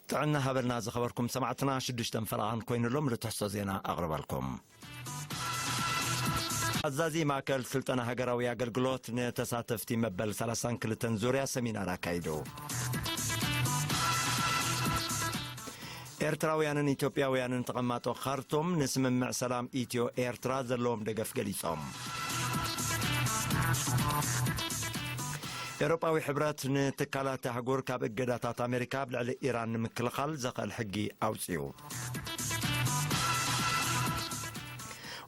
ጥዕና ሃበልና ዝኸበርኩም ሰማዕትና፣ ሽዱሽተ ፈረቓን ኮይኑሎም ንትሕዝቶ ዜና ኣቕርበልኩም። ኣዛዚ ማእከል ስልጠና ሃገራዊ ኣገልግሎት ንተሳተፍቲ መበል ሰላሳን ክልተን ዙርያ ሰሚናር ኣካይዱ። ኤርትራውያንን ኢትዮጵያውያንን ተቐማጦ ካርቱም ንስምምዕ ሰላም ኢትዮ ኤርትራ ዘለዎም ደገፍ ገሊጾም። ኤውሮጳዊ ሕብረት ንትካላት ኣህጉር ካብ እገዳታት ኣሜሪካ ኣብ ልዕሊ ኢራን ንምክልኻል ዘኽእል ሕጊ ኣውጺኡ።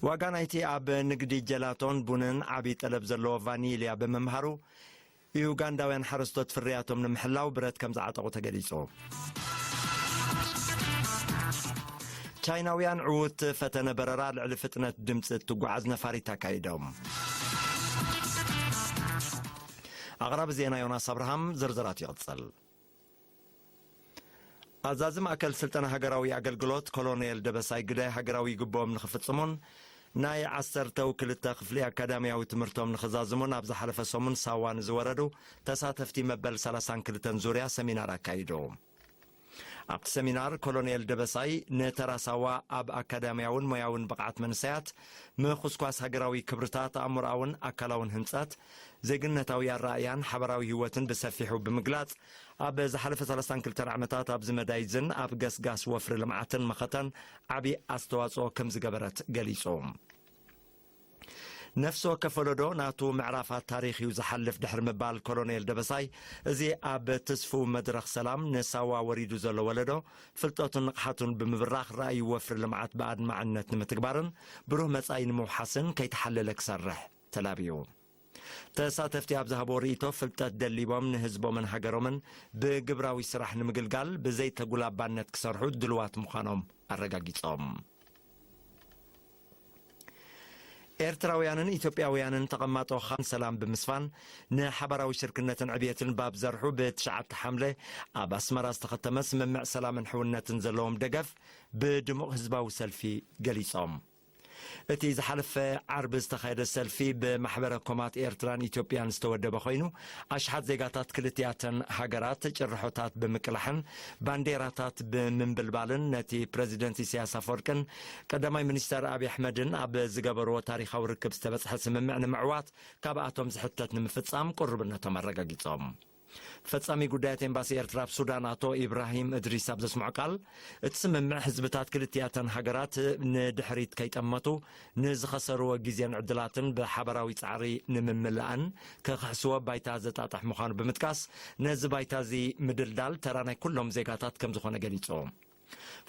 ዋጋ ናይቲ ኣብ ንግዲ ጀላቶን ቡንን ዓቢ ጠለብ ዘለዎ ቫኒልያ ብምምሃሩ፣ ዩጋንዳውያን ሓረስቶት ፍርያቶም ንምሕላው ብረት ከም ዝዓጠቑ ተገሊጹ። ቻይናውያን ዕዉት ፈተነ በረራ ልዕሊ ፍጥነት ድምጺ እትጓዓዝ ነፋሪት ኣካይዶም። ኣቕራቢ ዜና ዮናስ ኣብርሃም፣ ዝርዝራት ይቕጽል። ኣዛዚ ማእከል ስልጠና ሃገራዊ ኣገልግሎት ኮሎኔል ደበሳይ ግደ፣ ሃገራዊ ግብኦም ንኽፍጽሙን ናይ ዓሰርተው ክልተ ክፍሊ ኣካዳሚያዊ ትምህርቶም ንኽዛዝሙን ኣብ ዝሓለፈ ሰሙን ሳዋ ንዝወረዱ ተሳተፍቲ መበል ሰላሳን ክልተን ዙርያ ሰሚናር ኣካይዱ። ኣብቲ ሰሚናር ኮሎኔል ደበሳይ ንተራ ሳዋ ኣብ ኣካዳሚያውን ሞያውን ብቕዓት መንሰያት፣ ምኹስኳስ ሃገራዊ ክብርታት፣ ኣእምሮኣውን ኣካላውን ህንጸት፣ ዜግነታዊ ኣረኣእያን ሓበራዊ ህይወትን ብሰፊሑ ብምግላጽ፣ ኣብ ዝሓለፈ ሰላሳን ክልተን ዓመታት ኣብዚ መዳይ ዝን ኣብ ገስጋስ ወፍሪ ልምዓትን መኸተን ዓቢ ኣስተዋጽኦ ከም ዝገበረት ገሊጹ። ነፍሲ ወከፍ ወለዶ ናቱ ምዕራፋት ታሪኽ እዩ ዝሓልፍ ድሕሪ ምባል ኮሎኔል ደበሳይ፣ እዚ ኣብ ትስፉው መድረኽ ሰላም ንሳዋ ወሪዱ ዘሎ ወለዶ ፍልጠቱን ንቕሓቱን ብምብራኽ ራእይ ወፍሪ ልምዓት ብኣድማዕነት ንምትግባርን ብሩህ መጻኢ ንምውሓስን ከይተሓለለ ክሰርሕ ተላብዩ። ተሳተፍቲ ኣብ ዝሃብዎ ርእይቶ፣ ፍልጠት ደሊቦም ንህዝቦምን ሃገሮምን ብግብራዊ ስራሕ ንምግልጋል ብዘይተጉላባነት ክሰርሑ ድልዋት ምዃኖም ኣረጋጊጾም። ኤርትራውያንን ኢትዮጵያውያንን ተቐማጦ ካርቱም ሰላም ብምስፋን ንሓባራዊ ሽርክነትን ዕብየትን ባብ ዘርሑ ብትሽዓተ ሓምለ ኣብ ኣስመራ ዝተኸተመ ስምምዕ ሰላምን ሕውነትን ዘለዎም ደገፍ ብድሙቕ ህዝባዊ ሰልፊ ገሊጾም። እቲ ዝሓለፈ ዓርቢ ዝተኻየደ ሰልፊ ብማሕበረ ኮማት ኤርትራን ኢትዮጵያን ዝተወደበ ኮይኑ፣ ኣሽሓት ዜጋታት ክልቲኣተን ሃገራት ጭርሖታት ብምቅላሕን ባንዴራታት ብምንብልባልን ነቲ ፕረዚደንት ኢሳያስ ኣፈወርቅን ቀዳማይ ሚኒስተር ኣብይ ኣሕመድን ኣብ ዝገበርዎ ታሪኻዊ ርክብ ዝተበጽሐ ስምምዕ ንምዕዋት ካብኣቶም ዝሕተት ንምፍጻም ቅሩብነቶም ኣረጋጊጾም። ፈጻሚ ጉዳያት ኤምባሲ ኤርትራ ኣብ ሱዳን ኣቶ ኢብራሂም እድሪስ ኣብ ዘስምዖ ቃል፣ እቲ ስምምዕ ህዝብታት ክልቲኣተን ሃገራት ንድሕሪት ከይጠመቱ ንዝኸሰርዎ ግዜን ዕድላትን ብሓባራዊ ጻዕሪ ንምምላእን ክኽሕስዎ ባይታ ዘጣጥሕ ምዃኑ ብምጥቃስ፣ ነዚ ባይታ እዚ ምድልዳል ተራ ናይ ኩሎም ዜጋታት ከም ዝኾነ ገሊጹ።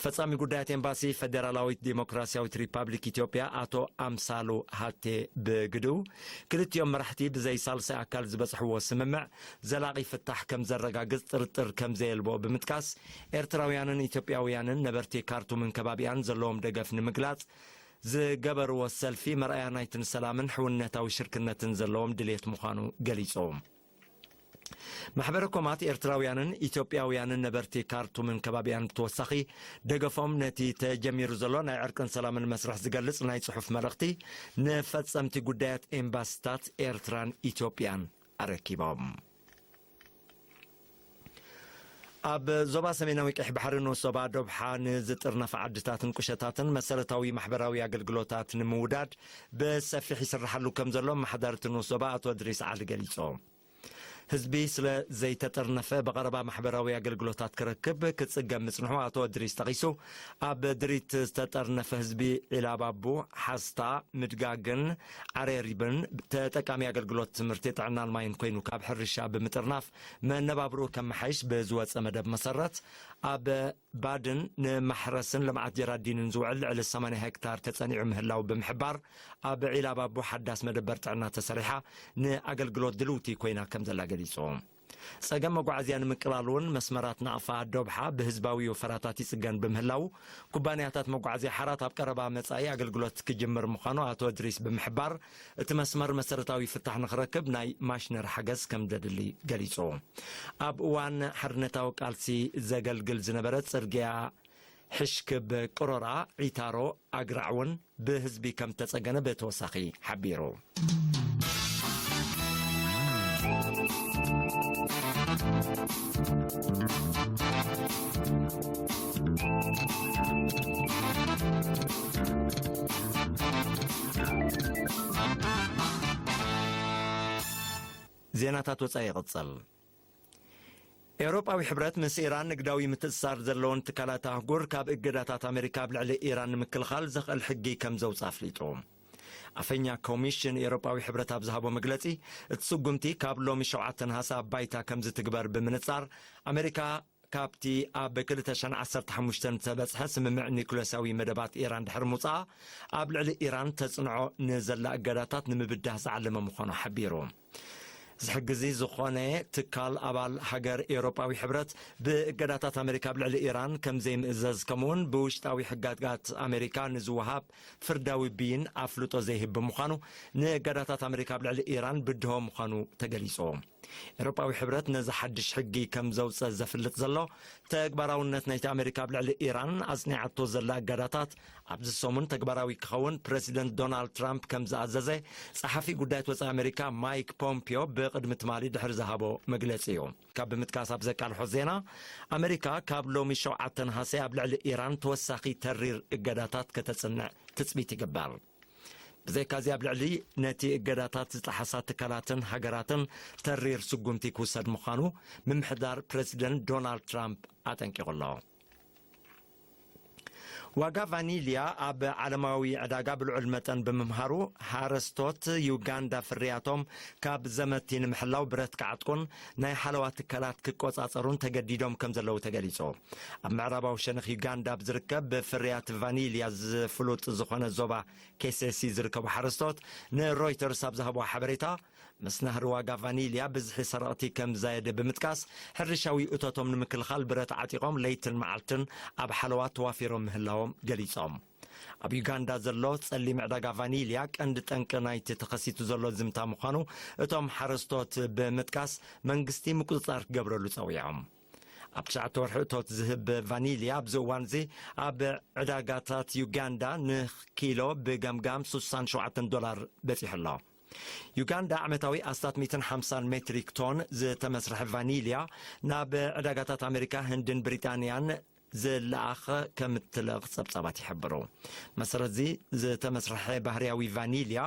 ፈጻሚ ጉዳያት ኤምባሲ ፈደራላዊት ዲሞክራሲያዊት ሪፓብሊክ ኢትዮጵያ ኣቶ ኣምሳሉ ሃቴ ብግድኡ፣ ክልቲኦም መራሕቲ ብዘይ ሳልሳይ ኣካል ዝበጽሕዎ ስምምዕ ዘላቒ ፍታሕ ከም ዘረጋግጽ ጥርጥር ከም ዘየልቦ ብምጥቃስ፣ ኤርትራውያንን ኢትዮጵያውያንን ነበርቲ ካርቱምን ከባቢኣን ዘለዎም ደገፍ ንምግላጽ ዝገበርዎ ሰልፊ መርኣያ ናይቲ ንሰላምን ሕውነታዊ ሽርክነትን ዘለዎም ድሌት ምዃኑ ገሊጹ። ማሕበረ ኮማት ኤርትራውያንን ኢትዮጵያውያንን ነበርቲ ካርቱምን ከባቢኣን ብተወሳኺ ደገፎም ነቲ ተጀሚሩ ዘሎ ናይ ዕርቅን ሰላምን መስርሕ ዝገልጽ ናይ ጽሑፍ መልእኽቲ ንፈጸምቲ ጉዳያት ኤምባስታት ኤርትራን ኢትዮጵያን ኣረኪቦም። ኣብ ዞባ ሰሜናዊ ቀይሕ ባሕሪ ንኡስ ዞባ ዶብሓ ንዝጥርነፋ ዓድታትን ቁሸታትን መሰረታዊ ማሕበራዊ ኣገልግሎታት ንምውዳድ ብሰፊሕ ይስርሓሉ ከም ዘሎ ኣመሓዳሪ እቲ ንኡስ ዞባ ኣቶ እድሪስ ዓሊ ገሊጾም። ህዝቢ ስለ ዘይተጠርነፈ ብቐረባ ማሕበራዊ ኣገልግሎታት ክረክብ ክጽገም ምጽንሑ ኣቶ እድሪስ ጠቒሱ፣ ኣብ ድሪት ዝተጠርነፈ ህዝቢ ዒላባቡ፣ ሓስታ፣ ምድጋግን ዓሬሪብን ተጠቃሚ ኣገልግሎት ትምህርቲ፣ ጥዕናን ማይን ኮይኑ ካብ ሕርሻ ብምጥርናፍ መነባብርኡ ከመሓይሽ ብዝወጸ መደብ መሰረት ኣብ ባድን ንማሕረስን ልምዓት ጀራዲንን ዝውዕል ልዕሊ ሰማንያ ሄክታር ተጸኒዑ ምህላው ብምሕባር፣ ኣብ ዒላባቡ ሓዳስ መደበር ጥዕና ተሰሪሓ ንኣገልግሎት ድልውቲ ኮይና ከም ዘላ ገሊጹ። ጸገም መጓዓዝያ ንምቅላል እውን መስመራት ናቕፋ ዶብሓ ብህዝባዊ ወፈራታት ይጽገን ብምህላው፣ ኩባንያታት መጓዓዝያ ሓራት ኣብ ቀረባ መጻኢ ኣገልግሎት ክጅምር ምዃኑ ኣቶ እድሪስ ብምሕባር፣ እቲ መስመር መሰረታዊ ፍታሕ ንኽረክብ ናይ ማሽነር ሓገዝ ከም ዘድሊ ገሊጹ። ኣብ እዋን ሓርነታዊ ቃልሲ ዘገልግል ዝነበረ ጽርግያ ሕሽክብ ቅሮራ ዒታሮ ኣግራዕ እውን ብህዝቢ ከም ተጸገነ ብተወሳኺ ሓቢሩ። ዜናታት ወጻኢ ይቕጽል። ኤውሮጳዊ ሕብረት ምስ ኢራን ንግዳዊ ምትእስሳር ዘለዎን ትካላት ኣህጉር ካብ እገዳታት ኣሜሪካ ኣብ ልዕሊ ኢራን ንምክልኻል ዘኽእል ሕጊ ከም ዘውፅእ ኣፍሊጡ። ኣፈኛ ኮሚሽን ኤውሮጳዊ ሕብረት ኣብ ዝሃቦ መግለጺ፣ እቲ ስጉምቲ ካብ ሎሚ ሸውዓተ ነሓሰ ኣብ ባይታ ከም ዝትግበር ብምንጻር፣ ኣሜሪካ ካብቲ ኣብ ክልተ ሽሕን ዓሰርተ ሓሙሽተን ዝተበጽሐ ስምምዕ ኒኩለሳዊ መደባት ኢራን ድሕሪ ምውጻኣ፣ ኣብ ልዕሊ ኢራን ተጽንዖ ንዘላ እገዳታት ንምብዳህ ዝዓለመ ምዃኑ ሓቢሩ። እዚ ሕጊ እዚ ዝኾነ ትካል ኣባል ሃገር ኤውሮጳዊ ሕብረት ብእገዳታት ኣሜሪካ ኣብ ልዕሊ ኢራን ከም ዘይምእዘዝ፣ ከምኡውን ብውሽጣዊ ሕግጋት ኣሜሪካ ንዝወሃብ ፍርዳዊ ብይን ኣፍልጦ ዘይህብ ብምዃኑ፣ ንእገዳታት ኣሜሪካ ኣብ ልዕሊ ኢራን ብድሆ ምዃኑ ተገሊጹ። ኤውሮጳዊ ሕብረት ነዚ ሓድሽ ሕጊ ከም ዘውጸ ዘፍልጥ ዘሎ፣ ተግባራውነት ናይቲ ኣሜሪካ ኣብ ልዕሊ ኢራን ኣጽኒዓቶ ዘላ እገዳታት ኣብዚ ሰሙን ተግባራዊ ክኸውን ፕረሲደንት ዶናልድ ትራምፕ ከም ዝኣዘዘ ጸሓፊ ጉዳያት ወጻኢ ኣሜሪካ ማይክ ፖምፒዮ ብቕድሚ ትማሊ ድሕሪ ዝሃቦ መግለጺ እዩ። ካብ ብምጥቃስ ኣብ ዘቃልሖ ዜና፣ ኣሜሪካ ካብ ሎሚ ሸውዓተ ነሓሰ ኣብ ልዕሊ ኢራን ተወሳኺ ተሪር እገዳታት ከተጽንዕ ትጽቢት ይግበር። ብዘይካዚ ኣብ ልዕሊ ነቲ እገዳታት ዝጠሓሳ ትካላትን ሃገራትን ተሪር ስጉምቲ ክውሰድ ምዃኑ ምምሕዳር ፕረሲደንት ዶናልድ ትራምፕ ኣጠንቂቑ ኣሎ። ዋጋ ቫኒልያ ኣብ ዓለማዊ ዕዳጋ ብልዑል መጠን ብምምሃሩ፣ ሓረስቶት ዩጋንዳ ፍርያቶም ካብ ዘመቲ ንምሕላው ብረት ክዓጥቁን ናይ ሓለዋ ትካላት ክቆጻጸሩን ተገዲዶም ከም ዘለዉ ተገሊጹ። ኣብ ምዕራባዊ ሸነኽ ዩጋንዳ ኣብ ዝርከብ ብፍርያት ቫኒልያ ዝፍሉጥ ዝኾነ ዞባ ኬሴሲ ዝርከቡ ሓረስቶት ንሮይተርስ ኣብ ዝሃብዎ ሓበሬታ፣ ምስ ናህሪ ዋጋ ቫኒልያ ብዝሒ ሰረቕቲ ከም ዝዛየደ ብምጥቃስ፣ ሕርሻዊ እቶቶም ንምክልኻል ብረት ዓጢቖም ለይትን መዓልትን ኣብ ሓለዋ ተዋፊሮም ምህላዎም ገሊጾም። ኣብ ዩጋንዳ ዘሎ ጸሊም ዕዳጋ ቫኒልያ ቀንዲ ጠንቂ ናይቲ ተኸሲቱ ዘሎ ዝምታ ምዃኑ እቶም ሓረስቶት ብምጥቃስ፣ መንግስቲ ምቁጽጻር ክገብረሉ ጸዊዖም። ኣብ ትሽዓተ ወርሒ እቶት ዝህብ ቫኒልያ ኣብዚ እዋን እዚ ኣብ ዕዳጋታት ዩጋንዳ ንኪሎ ብገምጋም ስሳን ሸውዓተን ዶላር በጺሑ ኣሎ። ዩጋንዳ ዓመታዊ ኣስታት ሚእትን ሓምሳን ሜትሪክ ቶን ዝተመስርሐ ቫኒልያ ናብ ዕዳጋታት ኣሜሪካ፣ ህንድን ብሪጣንያን ዝለኣኸ ከም እትልእኽ ጸብጻባት ይሕብሩ። መሰረት እዚ ዝተመስርሐ ባህርያዊ ቫኒልያ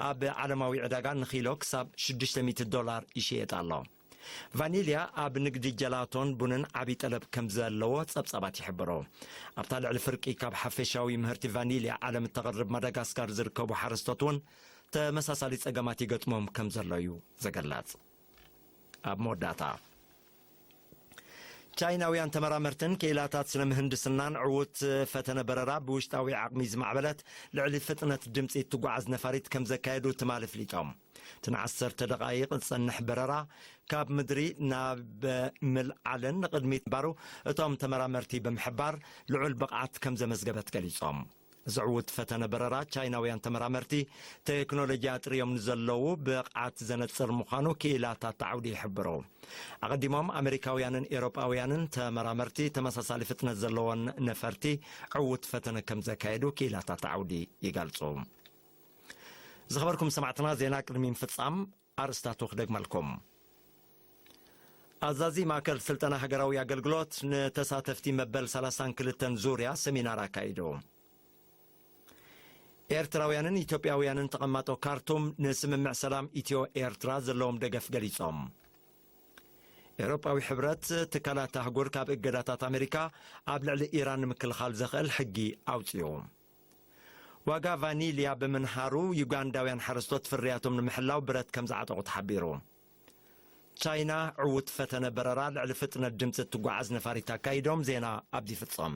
ኣብ ዓለማዊ ዕዳጋ ንኪሎ ክሳብ ሽዱሽተ ሚእቲ ዶላር ይሽየጥ ኣሎ። ቫኒልያ ኣብ ንግዲ ጀላቶን ቡንን ዓቢ ጠለብ ከም ዘለዎ ጸብጻባት ይሕብሩ። ኣብታ ልዕሊ ፍርቂ ካብ ሓፈሻዊ ምህርቲ ቫኒልያ ዓለም እተቕርብ ማዳጋስካር ዝርከቡ ሓረስቶት እውን ተመሳሳሊ ጸገማት ይገጥሞም ከም ዘሎ እዩ ዝግለጽ። ኣብ መወዳእታ፣ ቻይናውያን ተመራመርትን ክኢላታት ስነ ምህንድስናን ዕዉት ፈተነ በረራ ብውሽጣዊ ዓቕሚ ዝማዕበለት ልዕሊ ፍጥነት ድምጺ እትጓዓዝ ነፋሪት ከም ዘካየዱ ትማሊ ኣፍሊጦም። እቲ ንዓሰርተ ደቓይቕ ዝጸንሕ በረራ ካብ ምድሪ ናብ ምልዓልን ንቕድሚት ምንባሩ እቶም ተመራመርቲ ብምሕባር፣ ልዑል ብቕዓት ከም ዘመዝገበት ገሊጾም። እዚ ዕዉት ፈተነ በረራ ቻይናውያን ተመራመርቲ ቴክኖሎጂ ኣጥርዮም ንዘለዉ ብቕዓት ዘነጽር ምዃኑ ክኢላታት ዓውዲ ይሕብሩ። ኣቐዲሞም ኣሜሪካውያንን ኤውሮጳውያንን ተመራመርቲ ተመሳሳሊ ፍጥነት ዘለዎን ነፈርቲ ዕዉት ፈተነ ከም ዘካየዱ ክኢላታት ዓውዲ ይገልጹ። ዝኸበርኩም ሰማዕትና፣ ዜና ቅድሚ ምፍጻም ኣርእስታቱ ክደግመልኩም። ኣዛዚ ማእከል ስልጠና ሃገራዊ ኣገልግሎት ንተሳተፍቲ መበል ሰላሳን ክልተን ዙርያ ሰሚናር ኣካይዱ። ኤርትራውያንን ኢትዮጵያውያንን ተቐማጦ ካርቱም ንስምምዕ ሰላም ኢትዮ ኤርትራ ዘለዎም ደገፍ ገሊጾም። ኤውሮጳዊ ሕብረት ትካላት ኣህጉር ካብ እገዳታት ኣሜሪካ ኣብ ልዕሊ ኢራን ንምክልኻል ዘኽእል ሕጊ ኣውጺኡ። ዋጋ ቫኒልያ ብምንሃሩ፣ ዩጋንዳውያን ሓረስቶት ፍርያቶም ንምሕላው ብረት ከም ዝዓጠቑ ተሓቢሩ። ቻይና ዕዉት ፈተነ በረራ ልዕሊ ፍጥነት ድምጺ እትጓዓዝ ነፋሪት ኣካይዶም። ዜና ኣብዚ ይፍጸም።